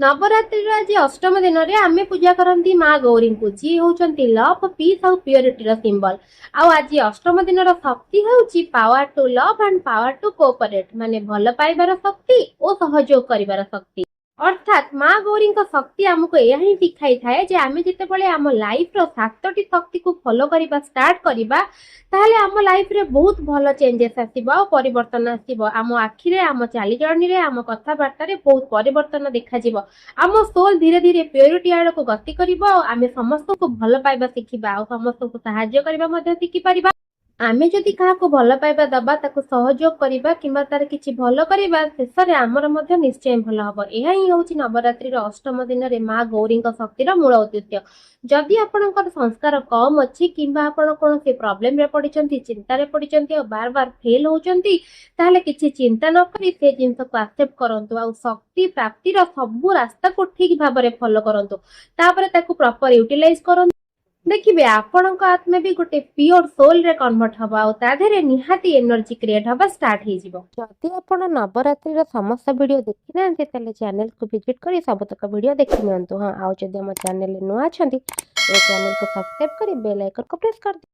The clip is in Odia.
ନବରାତ୍ରିର ଆଜି ଅଷ୍ଟମ ଦିନରେ ଆମେ ପୂଜା କରନ୍ତି ମା ଗୌରୀଙ୍କୁ, ଯିଏ ହେଉଛନ୍ତି ଲଭ୍, ପିସ୍ ଆଉ ପ୍ୟୁରିଟିର ସିମ୍ବଲ। ଆଉ ଆଜି ଅଷ୍ଟମ ଦିନର ଶକ୍ତି ହେଉଛି power to love and power to cooperate, ମାନେ ଭଲ ପାଇବାର ଶକ୍ତି ଓ ସହଯୋଗ କରିବାର ଶକ୍ତି। ଅର୍ଥାତ୍ ମା ଗୌରୀଙ୍କ ଶକ୍ତି ଆମକୁ ଏହା ହିଁ ଶିଖାଇଥାଏ ଯେ ଆମେ ଯେତେବେଳେ ଆମ ଲାଇଫର ସାତଟି ଶକ୍ତିକୁ ଫଲୋ କରିବା ଷ୍ଟାର୍ଟ କରିବା, ତାହେଲେ ଆମ ଲାଇଫରେ ବହୁତ ଭଲ ଚେଞ୍ଜେସ୍ ଆସିବ ଆଉ ପରିବର୍ତ୍ତନ ଆସିବ। ଆମ ଆଖିରେ, ଆମ ଚାଲିଚଳଣିରେ, ଆମ କଥାବାର୍ତ୍ତାରେ ବହୁତ ପରିବର୍ତ୍ତନ ଦେଖାଯିବ। ଆମ ସୋଲ ଧୀରେ ଧୀରେ ପ୍ୟୁରିଟି ଆଡ଼କୁ ଗତି କରିବ ଆଉ ଆମେ ସମସ୍ତଙ୍କୁ ଭଲ ପାଇବା ଶିଖିବା ଆଉ ସମସ୍ତଙ୍କୁ ସାହାଯ୍ୟ କରିବା ମଧ୍ୟ ଶିଖିପାରିବା। ଆମେ ଯଦି କାହାକୁ ଭଲ ପାଇବା ଦବା, ତାକୁ ସହଯୋଗ କରିବା କିମ୍ବା ତାର କିଛି ଭଲ କରିବା, ଶେଷରେ ଆମର ମଧ୍ୟ ନିଶ୍ଚୟ ଭଲ ହବ। ଏହା ହିଁ ହେଉଛି ନବରାତ୍ରିର ଅଷ୍ଟମ ଦିନରେ ମା ଗୌରୀଙ୍କ ଶକ୍ତିର ମୂଳ ଉଦ୍ଦେଶ୍ୟ। ଯଦି ଆପଣଙ୍କର ସଂସ୍କାର କମ୍ ଅଛି କିମ୍ବା ଆପଣ କୌଣସି ପ୍ରୋବ୍ଲେମରେ ପଡ଼ିଛନ୍ତି, ଚିନ୍ତାରେ ପଡ଼ିଛନ୍ତି ଆଉ ବାର ବାର ଫେଲ୍ ହଉଛନ୍ତି, ତାହେଲେ କିଛି ଚିନ୍ତା ନ କରି ସେ ଜିନିଷକୁ ଆକ୍ସେପ୍ଟ କରନ୍ତୁ ଆଉ ଶକ୍ତି ପ୍ରାପ୍ତିର ସବୁ ରାସ୍ତାକୁ ଠିକ ଭାବରେ ଫଲୋ କରନ୍ତୁ। ତାପରେ ତାକୁ ପ୍ରପର ୟୁଟିଲାଇଜ କରନ୍ତୁ। ଦେଖିବେ, ଆପଣଙ୍କ ଆତ୍ମା ବି ଗୋଟେ ପିଓର ସୋଲରେ କନଭର୍ଟ ହବ ଆଉ ତା ଦେହରେ ନିହାତି ଏନର୍ଜି କ୍ରିଏଟ ହବା ଷ୍ଟାର୍ଟ ହେଇଯିବ। ଯଦି ଆପଣ ନବରାତ୍ରିର ସମସ୍ତ ଭିଡ଼ିଓ ଦେଖିନାହାନ୍ତି, ତାହେଲେ ଚ୍ୟାନେଲକୁ ଭିଜିଟ୍ କରି ସବୁତକ ଭିଡ଼ିଓ ଦେଖି ନିଅନ୍ତୁ। ହଁ, ଆଉ ଯଦି ଆମ ଚ୍ୟାନେଲରେ ନୂଆ ଅଛନ୍ତି, ଏ ଚ୍ୟାନେଲକୁ ସବସ୍କ୍ରାଇବ କରି ବେଲ୍ ଆଇକନକୁ ପ୍ରେସ୍ କରିଦିଅନ୍ତୁ।